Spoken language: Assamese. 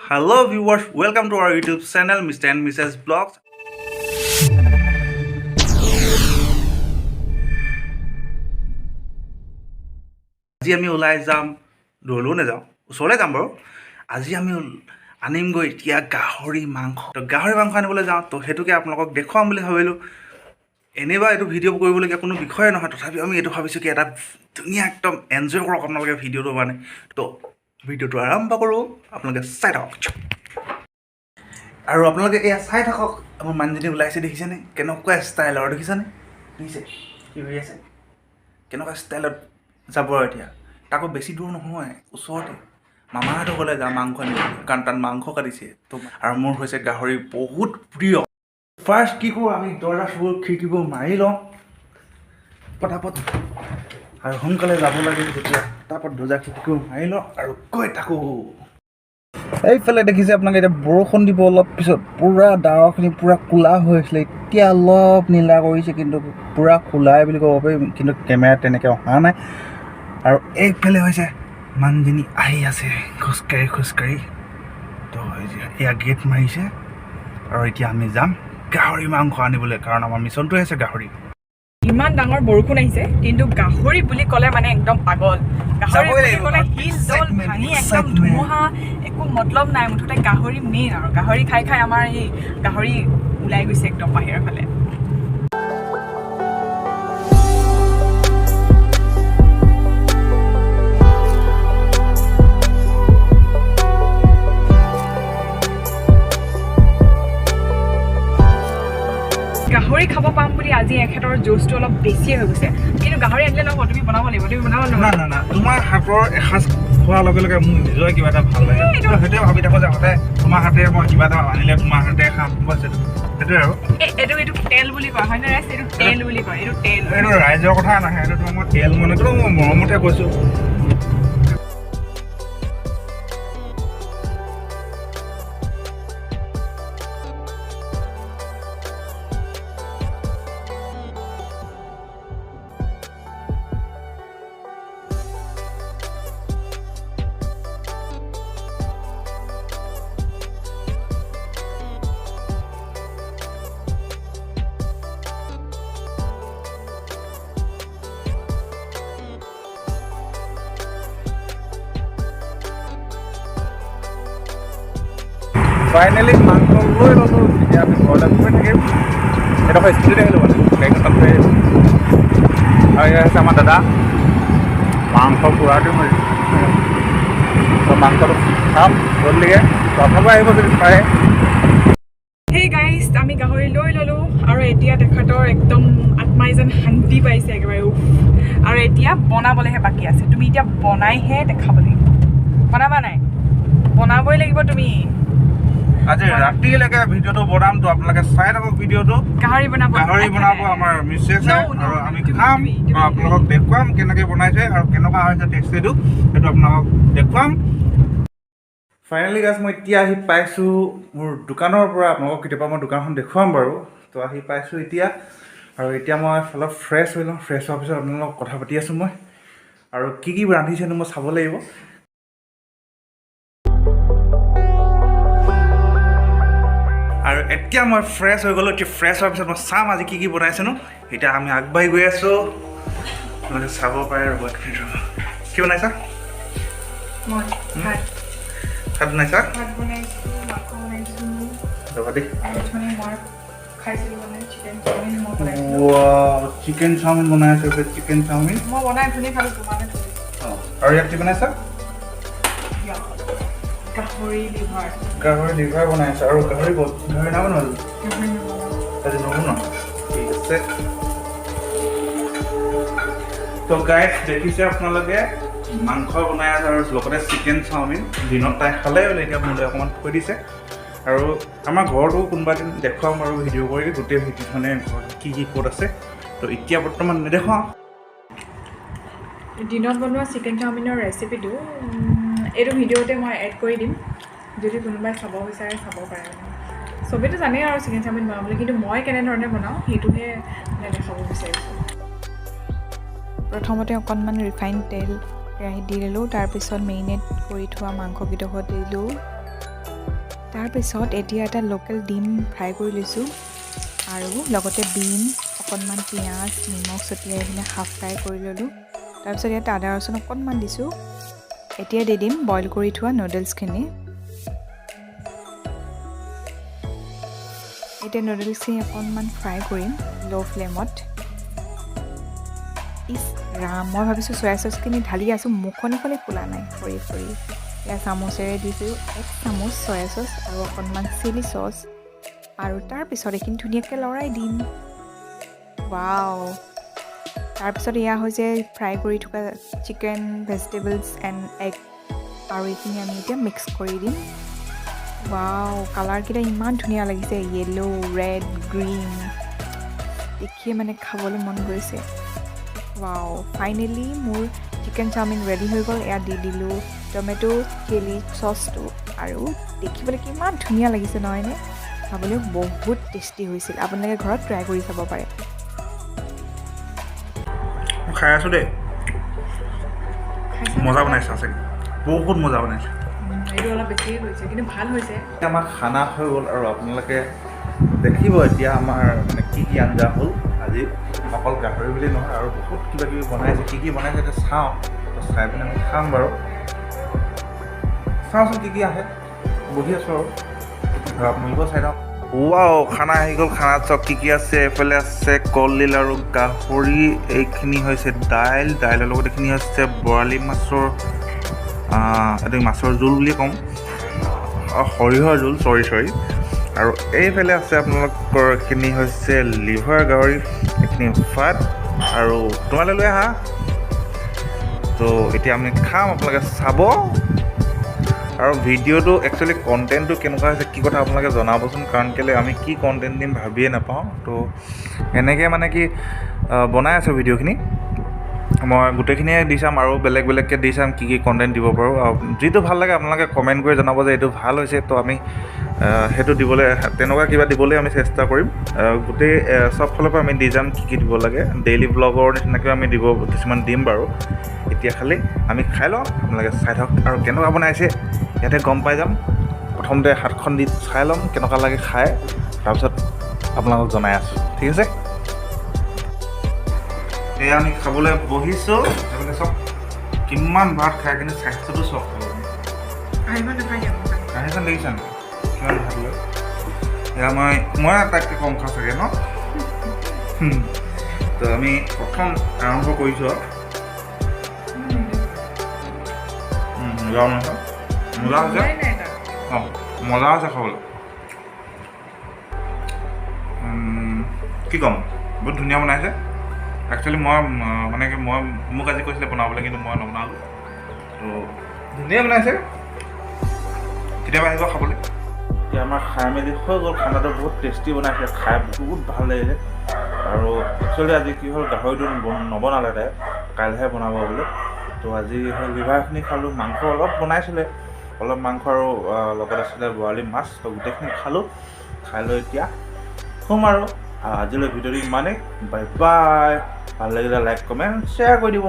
Hello viewers, welcome to our YouTube channel Mr. and Mrs. Vlogs. আজি আমি ওলাই যাম, দূৰলৈও নাযাওঁ, ওচৰলৈ যাম বাৰু। আজি আমি আনিমগৈ এতিয়া গাহৰি মাংস। তো গাহৰি মাংস আনিবলৈ যাওঁ, তো সেইটোকে আপোনালোকক দেখুৱাম বুলি ভাবিলোঁ। এনেবা এইটো ভিডিঅ' কৰিবলগীয়া কোনো বিষয়ে নহয়, তথাপিও আমি এইটো ভাবিছোঁ কি এটা ধুনীয়া একদম এনজয় কৰক আপোনালোকে ভিডিঅ'টো। মানে তো ভিডিঅ'টো আৰম্ভ কৰোঁ, আপোনালোকে চাই থাকক। আৰু আপোনালোকে এয়া চাই থাকক, আমাৰ মানুহজনী ওলাইছে, দেখিছেনে কেনেকুৱা ষ্টাইলৰ? দেখিছেনে? দেখিছে কি হৈ আছে, কেনেকুৱা ষ্টাইলত যাব। আৰু এতিয়া তাকো বেছি দূৰ নহয়, ওচৰতে মামাহঁতৰ ঘৰলৈ যাম মাংস আনিবলৈ, কাৰণ তাত মাংস কাটিছে। তো আৰু মোৰ হৈছে গাহৰি বহুত প্ৰিয়। ফাৰ্ষ্ট কি কৰোঁ আমি, দৰ্জা চবোৰ খিৰিকীবোৰ মাৰি লওঁ পটাপট, আৰু সোনকালে যাব লাগে যেতিয়া পটাপট দৰ্জা খিৰিকীবোৰ মাৰি লওঁ আৰু গৈ থাকোঁ। এইফালে দেখিছে আপোনালোকে, এতিয়া বৰষুণ দিব অলপ পিছত। পূৰা ডাৱৰখিনি পূৰা ক'লা হৈ আছিলে, এতিয়া অলপ নীলা কৰিছে, কিন্তু পূৰা ক'লাই বুলি ক'ব পাৰি, কিন্তু কেমেৰাত তেনেকৈ অহা নাই। আৰু এইফালে হৈছে মানুহজনী আহি আছে খোজকাঢ়ি খোজকাঢ়ি। তো এয়া গেট মাৰিছে আৰু এতিয়া আমি যাম গাহৰি মাংস আনিবলৈ, কাৰণ আমাৰ মিছনটোৱে হৈছে গাহৰি। ইমান ডাঙৰ বৰষুণ আহিছে, কিন্তু গাহৰি বুলি ক'লে মানে একদম পাগল। গাহৰি যাবই বুলি লাগিব, ক'লে শিল দল excitement, ভাঙি একদম excitement। ধুমুহা, একো মতলব নাই, মুঠতে গাহৰি মেইন। আৰু গাহৰি খাই খাই আমাৰ এই গাহৰি ওলাই গৈছে একদম বাহিৰৰ ফালে। গাহৰি খাব পাম বুলি আজি এখেতৰ জোচটো অলপ বেছিয়ে হৈ গৈছে। কিন্তু গাহৰি আনিলে নহ'ব, তুমি বনাব লাগিব। তুমি বনাব না। নোৱাৰা। না না, তোমাৰ হাতৰ এসাঁজ খোৱাৰ লগে লগে মোৰ নিজৰে কিবা এটা ভাল লাগে। তো সেইটোৱে ভাবি থাকোঁ যে সদায় তোমাৰ হাতেৰে মই কিবা এটা আনিলে তোমাৰ হাতে খাম, বছ সেইটোৱে আৰু। এইটো তেল বুলি কয়, হয়নে ৰাইজ? এইটো তেল বুলি কয়, এইটো তেল। এইটো ৰাইজৰ কথা নাহে, এইটো তোমাৰ মই তেল মানে মই মৰমতে কৈছোঁ। ফাইনেলি মাংস লৈ ল'লোঁ, এতিয়া আমি ঘৰলৈ গৈ থাকিম। এডোখৰ স্কুটিত আহিলোঁ, মানে গাড়ীখন তাত থৈ আহিলোঁ। আৰু এয়া হৈছে আমাৰ দাদা। মাংস পোৰাটো মাৰি তো মাংসটো খাম গধূলিকৈ। তো আপোনালোকো আহিব যদি পাৰে। হেই গাইজ, আমি গাহৰি লৈ ল'লোঁ আৰু এতিয়া তেখেতৰ একদম আত্মাই যেন শান্তি পাইছে একেবাৰে, উফ। আৰু এতিয়া বনাবলৈহে বাকী আছে। তুমি এতিয়া বনাইহে দেখাব লাগিব। বনাবা নাই? বনাবই লাগিব তুমি। আজি ৰাতিলৈকে ভিডিঅ'টো বনাম, তো আপোনালোকে চাই থাকক ভিডিঅ'টো। গাহৰি বনাব। গাহৰি বনাব আমাৰ মিছেছে No, no, আৰু আমি তুমি, খাম তুমি। আৰু আপোনালোকক দেখুৱাম কেনেকৈ বনাইছে আৰু কেনেকুৱা হৈছে টেষ্টিটো, সেইটো আপোনালোকক দেখুৱাম। ফাইনেলি গাইজ, মই এতিয়া আহি পাইছোঁ মোৰ দোকানৰ পৰা। আপোনালোকক কেতিয়াবা মই দোকানখন দেখুৱাম বাৰু। তো আহি পাইছোঁ এতিয়া আৰু এতিয়া মই অলপ ফ্ৰেছ হৈ লওঁ। ফ্ৰেছ হোৱাৰ পিছত আপোনালোকক কথা পাতি আছোঁ মই। আৰু কি কি ৰান্ধিছেনো মই চাব লাগিব। আৰু এতিয়া মই ফ্ৰেছ হৈ গ'লোঁ। এতিয়া ফ্ৰেছ হোৱাৰ পিছত মই চাম আজি কি কি বনাইছেনো। এতিয়া আমি আগবাঢ়ি গৈ আছোঁ, আপোনালোকে চাব পাৰে। ৰ'ব, এক মিনিট ৰ'ব। কি বনাইছা? মই ভাত। ভাত বনাইছা? ভাত বনাইছোঁ, মাংস বনাইছোঁ। ৰ'বা দেই। আৰু অথনি মই খাইছিলোঁ, মানে চিকেন চাওমিন মই বনাইছিলোঁ। চিকেন চাওমিন বনাই আছে, চিকেন চাওমিন। মই বনাই অথনি খালোঁ, তোমালৈ থৈ দিছোঁ। অঁ, আৰু ইয়াত কি বনাইছা? গাহৰি লিভাৰ। গাহৰি লিভাৰ বনাই আছে। আৰু গাহৰি গাহৰি নাই বনোৱা আজি? গাহৰি নবনাওঁ। আজি নবনোৱা, ঠিক আছে। তো গাইজ, দেখিছে আপোনালোকে, মাংস বনাই আছে আৰু লগতে চিকেন চাওমিন। দিনত তাই খালে বোলে, এতিয়া মোলৈ অকণমান থৈ দিছে। আৰু আমাৰ ঘৰটো কোনোবা দিন দেখুৱাম বাৰু ভিডিঅ' কৰি গোটেই ভিডিঅ', মানে ঘৰত কি কি ক'ত আছে। তো এতিয়া বৰ্তমান নেদেখুৱাওঁ। দিনত বনোৱা চিকেন চাওমিনৰ ৰেচিপিটো এইটো ভিডিঅ'তে মই এড কৰি দিম। যদি কোনোবাই চাব বিচাৰে, চাব পাৰে। মানে চবেইতো জানেই আৰু চিকেন চাওমিন বনাবলৈ, কিন্তু মই কেনেধৰণে বনাওঁ সেইটোহে মানে দেখাব বিচাৰিছোঁ। প্ৰথমতে অকণমান ৰিফাইন তেল কেৰাহীত দি দিলোঁ। তাৰপিছত মেৰিনেট কৰি থোৱা মাংসকেইডোখৰ দিলোঁ। তাৰপিছত এতিয়া এটা লোকেল ডিম ফ্ৰাই কৰি লৈছোঁ আৰু লগতে বিন, অকণমান পিঁয়াজ, নিমখ ছটিয়াই কিনে হাফ ফ্ৰাই কৰি ল'লোঁ। তাৰপিছত ইয়াত আদা ৰচুন অকণমান দিছোঁ। এতিয়া দি দিম বইল কৰি থোৱা নুডলছখিনি। এতিয়া নুডলছখিনি অকণমান ফ্ৰাই কৰিম ল' ফ্লেমত। ইছ ৰাম, মই ভাবিছোঁ চয়া চচখিনি ঢালি আছোঁ, মুখখন এখনে খোলা নাই সৰি সৰি। এয়া চামুচেৰে দিছোঁ 1 চামুচ চয়া চচ আৰু অকণমান চিলি চচ, আৰু তাৰপিছত এইখিনি ধুনীয়াকৈ লৰাই দিম। ৱাও! তাৰপিছত এয়া হৈছে ফ্ৰাই কৰি থকা চিকেন, ভেজিটেবলছ এণ্ড এগ, আৰু এইখিনি আমি এতিয়া মিক্স কৰি দিম। ৱাও, কালাৰকেইটা ইমান ধুনীয়া লাগিছে, য়েল্ল', ৰেড, গ্ৰীণ, দেখিয়ে মানে খাবলৈ মন গৈছে। ৱাও, ফাইনেলি মোৰ চিকেন চাওমিন ৰেডি হৈ গ'ল। এয়া দি দিলোঁ টমেট' চিলি চচটো, আৰু দেখিবলৈ কিমান ধুনীয়া লাগিছে নহয়নে? খাবলৈও বহুত টেষ্টি হৈছিল। আপোনালোকে ঘৰত ট্ৰাই কৰি চাব পাৰে। মই খাই আছোঁ দেই, মজা বনাইছে সঁচাকৈ, বহুত মজা বনাইছে। এইটো অলপ বেছিয়ে হৈছে কিন্তু ভাল হৈছে। এতিয়া আমাৰ খানা হৈ গ'ল আৰু আপোনালোকে দেখিব এতিয়া আমাৰ মানে কি কি আঞ্জা হ'ল আজি। অকল গাহৰি বুলি নহয়, আৰু বহুত কিবা কিবি বনাইছে। কি কি বনাইছে এতিয়া চাওঁ, তো চাই পিনে আমি খাম বাৰু। চাওঁচোন কি কি আহে, বহি আছোঁ আৰু আপোনালোকেও চাই থাকক। ৱাও, খানা আহি গ'ল। খানাত চাওক কি কি আছে। এইফালে আছে কলডিল আৰু গাহৰি, এইখিনি হৈছে দাইল, দাইলৰ লগত এইখিনি হৈছে বৰালি মাছৰ, এইটো মাছৰ জোল বুলি ক'ম, সৰিয়হৰ জোল, চৰি। আৰু এইফালে আছে আপোনালোকৰ এইখিনি হৈছে লিভাৰ গাহৰি, এইখিনি ভাত, আৰু তোমালৈ লৈ আহা। তো এতিয়া আমি খাম, আপোনালোকে চাব। আৰু ভিডিঅ'টো একচুৱেলি কণ্টেণ্টটো কেনেকুৱা হৈছে কি কথা আপোনালোকে জনাবচোন, কাৰণ কেলৈ আমি কি কণ্টেণ্ট দিম ভাবিয়ে নাপাওঁ। তো এনেকৈ মানে কি বনাই আছোঁ ভিডিঅ'খিনি, মই গোটেইখিনিয়ে দি চাম আৰু বেলেগ বেলেগকৈ দি চাম কি কি কণ্টেণ্ট দিব পাৰোঁ। আৰু যিটো ভাল লাগে আপোনালোকে কমেণ্ট কৰি জনাব যে এইটো ভাল হৈছে, তো আমি সেইটো দিবলৈ, তেনেকুৱা কিবা দিবলৈ আমি চেষ্টা কৰিম। গোটেই চব ফালৰ পৰা আমি দি যাম কি কি দিব লাগে। ডেইলি ব্লগৰ নিচিনাকৈ আমি দিব কিছুমান দিম বাৰু। এতিয়া খালি আমি খাই লওঁ, আপোনালোকে চাই থাকক আৰু কেনেকুৱা বনাইছে ইয়াতে গম পাই যাম। প্ৰথমতে হাতখন দি চাই ল'ম কেনেকুৱা লাগে খাই, তাৰপিছত আপোনালোকক জনাই আছোঁ, ঠিক আছে? এয়া আমি খাবলৈ বহিছোঁ। এইফালে চাওক কিমান ভাত খায়, কিন্তু স্বাস্থ্যটো চাওক। কাঁহীখন দেখিছা নেকি কিমান ভাত লয়? এয়া মই আটাইতকৈ কম খাওঁ চাগে ন। তো আমি প্ৰথম আৰম্ভ কৰিছোঁ আৰু। মজা হৈছে, মজা হৈছে, অঁ মজা হৈছে খাবলৈ। কি ক'ম, বহুত ধুনীয়া বনাইছে। একচুৱেলি মই মানে কি, মই মোক আজি কৈছিলে বনাবলৈ, কিন্তু মই নবনালোঁ। তো ধুনীয়া বনাইছে, কেতিয়াবা আহিব খাবলৈ। এতিয়া আমাৰ খাই মেলি হৈ গ'ল। খানাটো বহুত টেষ্টি বনাইছে, খাই বহুত ভাল লাগিলে। আৰু একচুৱেলি আজি কি হ'ল, গাহৰিটো নবনালে তাই, কাইলৈহে বনাব বোলে। তো আজি সেই লিভাৰখিনি খালোঁ, মাংস অলপ বনাইছিলে, অলপ মাংস আৰু লগত আছিলে বৰালি মাছ। তো গোটেইখিনি খালোঁ, খাই লৈ এতিয়া শুম আৰু। আজিলৈ ভিডিঅ'টো ইমানেই, বাই বাই। ভাল লাগিলে লাইক কমেণ্ট শ্বেয়াৰ কৰি দিব।